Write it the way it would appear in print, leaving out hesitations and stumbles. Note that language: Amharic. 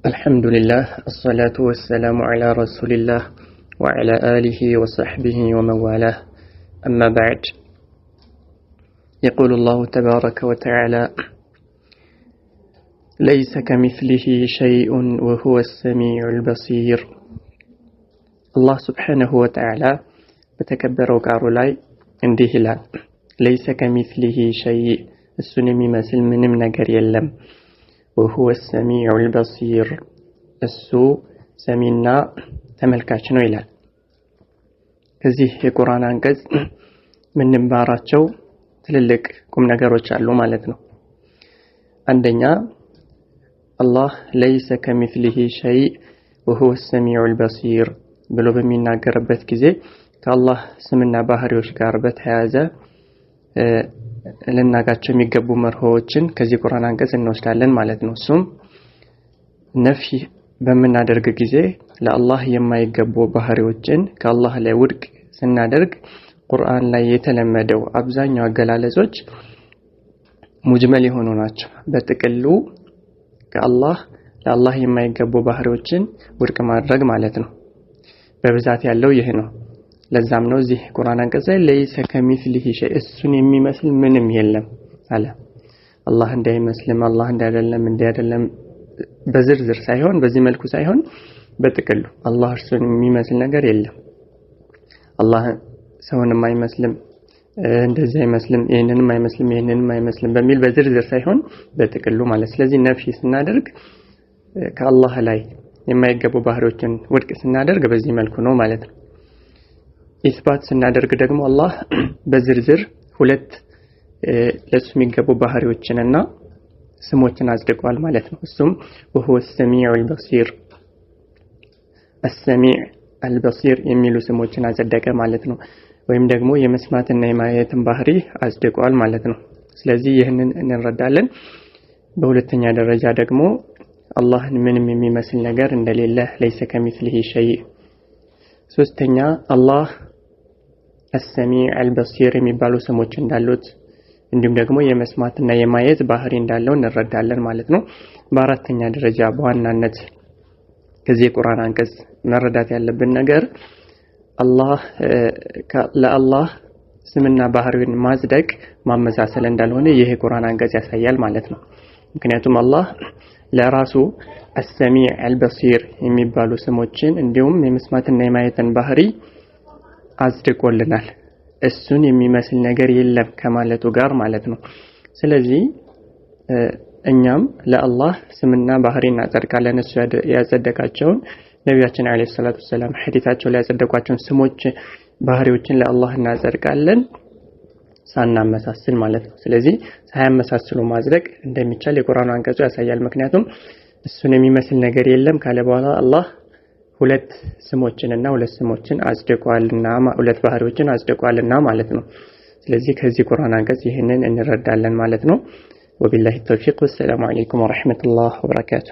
الحمد لله الصلاة والسلام على رسول الله وعلى آله وصحبه ومن والاه أما بعد يقول الله تبارك وتعالى ليس كمثله شيء وهو السميع البصير الله سبحانه وتعالى በተከበረው ቃሉ ላይ እንዲህ ይላል ليس كمثله شيء እሱን የሚመስል ምንም ነገር የለም وهو السميع البصير እሱ ሰሚና ተመልካች ነው ይላል። ከዚህ የቁርአን አንቀጽ ምንማራቸው ትልልቅ ቁም ነገሮች አሉ ማለት ነው። አንደኛ አላህ ليس كمثله شيء وهو السميع البصير ብሎ በሚናገርበት ጊዜ ከአላህ ስምና ባህሪዎች ጋር በተያያዘ ልናጋቸው የሚገቡ መርሆዎችን ከዚህ ቁርአን አንቀጽ እንወስዳለን ማለት ነው። እሱም ነፍይ በምናደርግ ጊዜ ለአላህ የማይገቡ ባህሪዎችን ከአላህ ላይ ውድቅ ስናደርግ ቁርአን ላይ የተለመደው አብዛኛው አገላለጾች ሙጅመል የሆኑ ናቸው። በጥቅሉ ከአላህ ለአላህ የማይገቡ ባህሪዎችን ውድቅ ማድረግ ማለት ነው። በብዛት ያለው ይህ ነው። ለዛም ነው እዚህ ቁርአን አንቀጽ ላይ ለይሰ ከሚስሊሂ ሸይ እሱን የሚመስል ምንም የለም አለ። አላህ እንዳይመስልም አላህ እንዳይደለም እንዳይደለም በዝርዝር ሳይሆን በዚህ መልኩ ሳይሆን በጥቅሉ አላህ እርሱን የሚመስል ነገር የለም። አላህ ሰውንም አይመስልም፣ እንደዚህ አይመስልም፣ ይሄንንም አይመስልም፣ ይሄንንም አይመስልም በሚል በዝርዝር ሳይሆን በጥቅሉ ማለት። ስለዚህ ነፍይ ስናደርግ ከአላህ ላይ የማይገቡ ባህሪዎችን ውድቅ ስናደርግ በዚህ መልኩ ነው ማለት ነው። ኢስባት ስናደርግ ደግሞ አላህ በዝርዝር ሁለት ለሱ የሚገቡ ባህሪዎችንና ስሞችን አጽድቋል ማለት ነው። እሱም وهو السميع البصير السميع البصير የሚሉ ስሞችን አጸደቀ ማለት ነው። ወይም ደግሞ የመስማትና የማየትን ባህሪ አጽድቋል ማለት ነው። ስለዚህ ይህንን እንረዳለን። በሁለተኛ ደረጃ ደግሞ አላህን ምንም የሚመስል ነገር እንደሌለ ليس كمثله شيء። ሶስተኛ አላህ السميع البصير የሚባሉ ስሞች እንዳሉት እንዲሁም ደግሞ የመስማትና የማየት ባህሪ እንዳለው እንረዳለን ማለት ነው። በአራተኛ ደረጃ በዋናነት ከዚህ የቁርአን አንቀጽ መረዳት ያለብን ነገር አላህ ለአላህ ስምና ባህሪውን ማጽደቅ ማመሳሰል እንዳልሆነ ይህ የቁርአን አንቀጽ ያሳያል ማለት ነው። ምክንያቱም አላህ ለራሱ السميع البصير የሚባሉ ስሞችን እንዲሁም የመስማትና የማየትን ባህሪ አጽድቆልናል። እሱን የሚመስል ነገር የለም ከማለቱ ጋር ማለት ነው። ስለዚህ እኛም ለአላህ ስምና ባህሪ እናጸድቃለን። እሱ ያጸደቃቸውን ነቢያችን عليه الصلاة والسلام ሐዲታቸው ላይ ያጸደቋቸውን ስሞች ባህሪዎችን ለአላህ እናጸድቃለን ሳናመሳስል ማለት ነው። ስለዚህ ሳያመሳስሉ ማጽደቅ እንደሚቻል የቁርአኑ አንቀጹ ያሳያል። ምክንያቱም እሱን የሚመስል ነገር የለም ካለ በኋላ አላህ ሁለት ስሞችንና ሁለት ስሞችን አጽድቋልና ሁለት ባህሪዎችን አጽድቋልና ማለት ነው። ስለዚህ ከዚህ ቁርአን አንቀጽ ይህንን እንረዳለን ማለት ነው። ወቢላሂ ተውፊቅ ወሰላሙ ዐለይኩም ወረሕመቱላህ ወበረካቱ።